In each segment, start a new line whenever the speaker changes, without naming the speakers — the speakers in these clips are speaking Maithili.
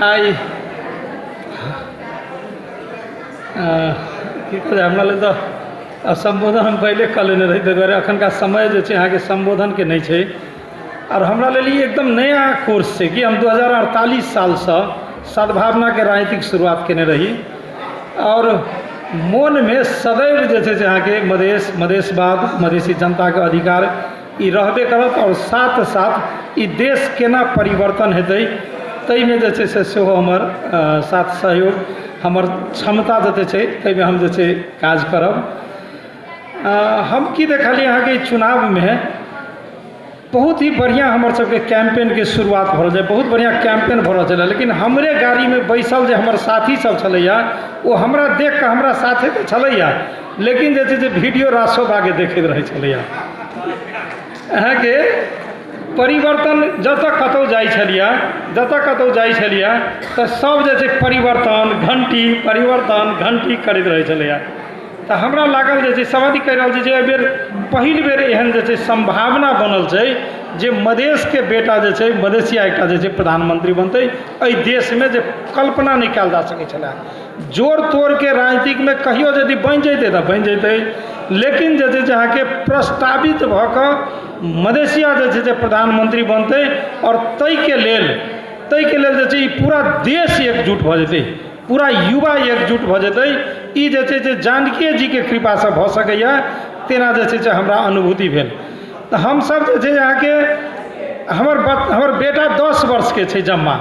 आइ की कहल जाय, हमरा लेल तऽ सम्बोधन हम पहिले कऽ लेने रही, ताहि दुआरे एखनका समय जे छै अहाँके सम्बोधनके नहि छै। आओर हमरा लेल ई एकदम नया कोर्स छै कि हम 2048 सालसँ सद्भावनाके राजनीतिक शुरुआत कयने रही आओर मोनमे सदैव जे छै से अहाँके मधेश, मधेशवाद, मधेशी जनताके अधिकार ई रहबे करत आओर साथ साथ ई देश केना परिवर्तन हेतै ताहिमे जे छै से सेहो हमर साथ सहयोग, हमर क्षमता जतेक छै ताहिमे हम जे छै काज करब। हम की देखलियै अहाँके चुनावमे बहुत ही बढ़िआँ हमर सबके कैम्पेनके शुरुआत भऽ रहल छै, बहुत बढ़िआँ कैम्पेन भऽ रहल छलै, लेकिन हमरे गाड़ीमे बैसल जे हमर साथी सब छलैया ओ हमरा देख कऽ हमरा साथे तऽ छलैया, लेकिन जे छै से वीडियो रासोबाके देखैत रहै छलैया। अहाँके परिवर्तन जतऽ कतहु जाइ छलियै, जतऽ कतहु जाइ छलियै तऽ सब जे छै परिवर्तन घण्टी, परिवर्तन घण्टी करैत रहै छलैया। तऽ हमरा लागल जे छै सब आदमी कहि रहल छै जे एहिबेर पहिल बेर एहन जे छै सम्भावना बनल छै जे मधेशके बेटा जे छै मधेशिया एकटा जे छै प्रधानमंत्री बनतै एहि देशमे, जे कल्पना नहि कयल जा सकै छलै। जोड़ तोड़के राजनीतिकमे कहियो यदि बनि जैतै तऽ बनि जैतै, लेकिन जे छै से अहाँके प्रस्तावित भऽ कऽ मधेशिया जे छै से प्रधानमंत्री बनतै आओर ताहिके लेल जे छै ई पूरा देश एकजुट भऽ जेतै, पूरा युवा एकजुट भऽ जेतै। ई जे छै से जानकीए जीके कृपासँ भऽ सकैए, तेना जे छै से हमरा अनुभूति भेल। तऽ हमसभ जे छै अहाँके हमर बेटा 10 वर्षके छै जम्मा,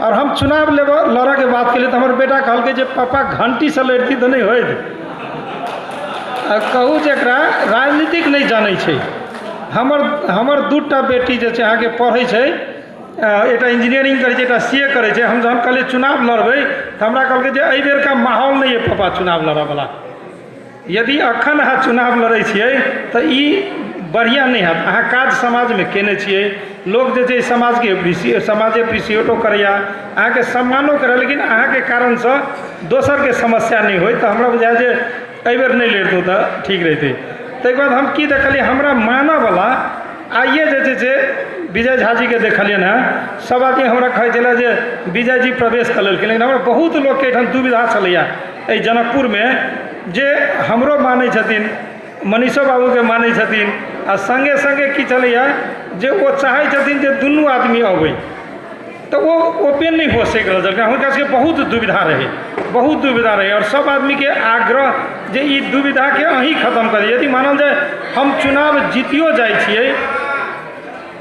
आओर हम चुनाव लड़ऽके बात केलियै तऽ हमर बेटा कहलकै जे पापा घण्टीसँ लड़ती तऽ नहि होइत। आ कहू जे एकरा राजनीतिक नहि जानै छै। हमर 2टा बेटी जे छै अहाँके पढ़ै छै, एकटा इंजीनियरिंग करै छै, एकटा सी ए करै छै। हम जहन कहलियै चुनाव लड़बै तऽ हमरा कहलकै जे एहि बेरका माहौल नहि अइ पापा चुनाव लड़ऽवला, यदि एखन अहाँ चुनाव लड़ै छियै तऽ ई बढ़िआँ नहि हैत। अहाँ काज समाजमे कयने छियै, लोक जे छै समाजके समाज एप्रिसिएटो करैए, अहाँके सम्मानो करैए, लेकिन अहाँके कारणसँ दोसरके समस्या नहि होइ। तऽ हमरा बुझायल जे एहिबेर नहि लड़ितहुँ तऽ ठीक रहितै। ताहिके बाद हम की देखलियै, हमरा मानऽवला आइए जे छै से विजय झा जीके देखलियनि हेँ। सब आदमी हमरा कहै छलै जे विजय जी प्रवेश कऽ लेलखिन, लेकिन हमरा बहुत लोकके एहिठाम दुविधा छलैए एहि जनकपुरमे, जे हमरो मानै छथिन, मनीषो बाबूके मानै छथिन, आ सङ्गे सङ्गे की छलैए जे ओ चाहै छथिन जे दुनू आदमी अबै, तऽ ओ ओपन नहि हो सकि रहल छलखिन। हुनका सबके बहुत दुविधा रहै, बहुत दुविधा रहै, आओर सब आदमीके आग्रह जे ई दुविधाके अहीँ खतम करी। यदि मानल जाय हम चुनाव जीतियो जाइ छियै,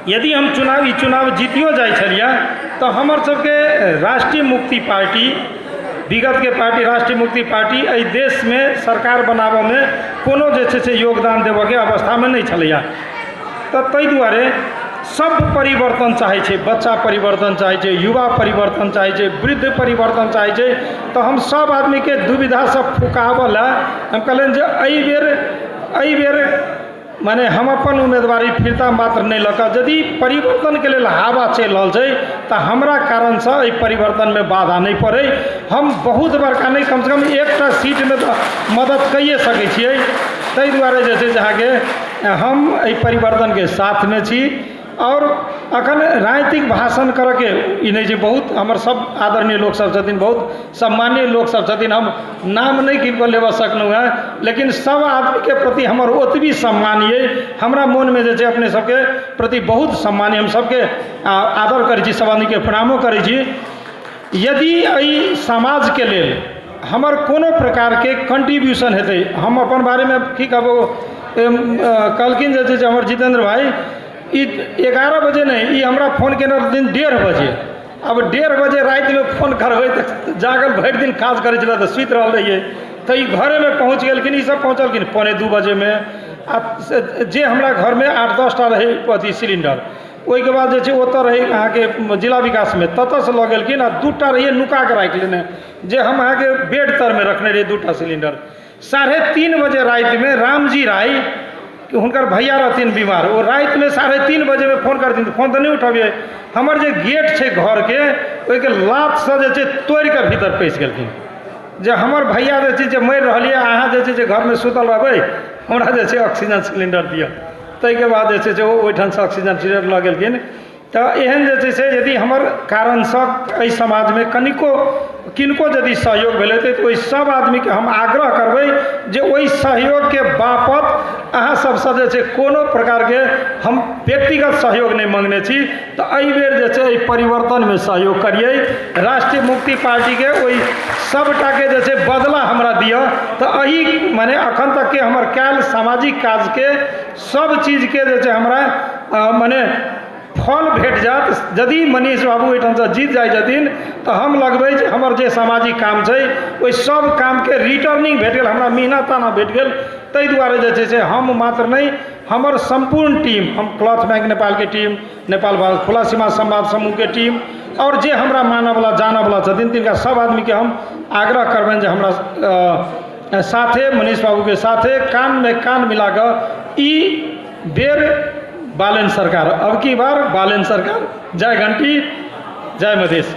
यदि हम ई चुनाव जीतियो जाइ छलियै तऽ हमर सबके राष्ट्रीय मुक्ति पार्टी, विगतके पार्टी राष्ट्रीय मुक्ति पार्टी एहि देशमे सरकार बनाबऽमे कोनो जे छै से योगदान देबऽके अवस्थामे नहि छलैया। तऽ ताहि दुआरे सब परिवर्तन चाहै छै, बच्चा परिवर्तन चाहै छै, युवा परिवर्तन चाहै छै, वृद्ध परिवर्तन चाहै छै। तऽ हम सब आदमीके दुविधासँ फुकाबऽ लए हम कहलियनि जे एहिबेर माने हम अपन उम्मीदवारी फिरता मात्र नहि लऽ कऽ यदि परिवर्तनके लेल हवा चलि रहल छै तऽ हमरा कारणसँ एहि परिवर्तनमे बाधा नहि पड़ै। हम बहुत बड़का नहि, कमसँ कम एकटा सीटमे तऽ मदद कैए सकै छियै। ताहि दुआरे जे छै से अहाँके हम एहि परिवर्तनके साथमे छी। आओर अखन राजनीतिक भाषण करऽके ई नहि छै, बहुत हमर सब आदरणीय लोकसब छथिन, बहुत सम्मानीय लोकसब छथिन, हम नाम नहि किनको लेबऽ सकलहुँ हेँ, लेकिन सब आदमीके प्रति हमर ओतबी सम्मान अइ। हमरा मोनमे जे छै अपने सबके प्रति बहुत सम्मान अइ, हम सबके आदर करै छी, सब आदमीके प्रणामो करै छी। यदि एहि समाजके लेल हमर कोनो प्रकारके कंट्रीब्यूशन हेतै, हम अपन बारेमे की कहबो, कहलखिन जे छै से हमर जितेन्द्र भाई ई 11 बजे नहि, ई हमरा फोन केने रहथिन 1:30 बजे। अब 1:30 बजे रातिमे फोन करबै तऽ जागल भरि दिन काज करै छलै तऽ सुति रहल रहियै, तऽ ई घरेमे पहुँच गेलखिन, ई सब पहुँचलखिन 1:45 बजेमे। आ जे हमरा घरमे 8-10 टा रहै अथी सिलिण्डर, ओहिके बाद जे छै ओतऽ रहै अहाँके जिला विकासमे, ततऽसँ लऽ गेलखिन। आ 2टा रहियै नुका कऽ राखि लेने, जे हम अहाँके बेड तरमे रखने रहियै 2टा सिलिण्डर। 3:30 बजे रातिमे रामजी राय, हुनकर भैया रहथिन बीमार, ओ रातिमे 3:30 बजेमे फोन करथिन, फोन तऽ नहि उठबियै। हमर जे गेट छै घरके ओहिके लातसँ जे छै तोड़िकऽ भीतर पैसि गेलखिन, जे हमर भैया जे छै जे मरि रहल यऽ, अहाँ जे छै से घरमे सुतल रहबै, हमरा जे छै ऑक्सीजन सिलिण्डर दिअ। ताहिके बाद जे छै से ओ ओहिठामसँ ऑक्सीजन सिलिण्डर लऽ गेलखिन। तऽ एहन जे छै से यदि हमर कारणसँ एहि समाजमे कनिको किनको यदि सहयोग भेल हेतै तऽ ओहि सभ आदमीके हम आग्रह करबै जे ओहि सहयोगके बापत अहाँ सभसँ जे छै कोनो प्रकारके हम व्यक्तिगत सहयोग नहि मङ्गने छी। तऽ एहिबेर जे छै एहि परिवर्तनमे सहयोग करियै, राष्ट्रीय मुक्ति पार्टीके ओहि सभटाके जे छै बदला हमरा दिअ। तऽ एहि मने एखन तकके हमर कयल सामाजिक काजके सभ चीजके जे छै हमरा मने फल भेट जायत। यदि मनीष बाबू ओहिठामसँ जीत जाइ छथिन तऽ हम लगबै जे हमर जे सामाजिक काम छै ओहि सभ कामके रिटर्निंग भेट गेल, हमरा मेहनताना भेट गेल। ताहि दुआरे जे छै से हम मात्र नहि, हमर सम्पूर्ण टीम, हम क्लॉथ बैंक नेपालके टीम, नेपाल भारत खुला सीमा संवाद समूहके टीम आओर जे हमरा मानयवला जानयवला छथिन तिनका सभ आदमीके हम आग्रह करबनि जे हमरा साथे मनीष बाबूके साथे कानमे कान मिला कऽ ई बेर बालेन सरकार, अब की बार बालेन सरकार। जय घंटी, जय मधेश।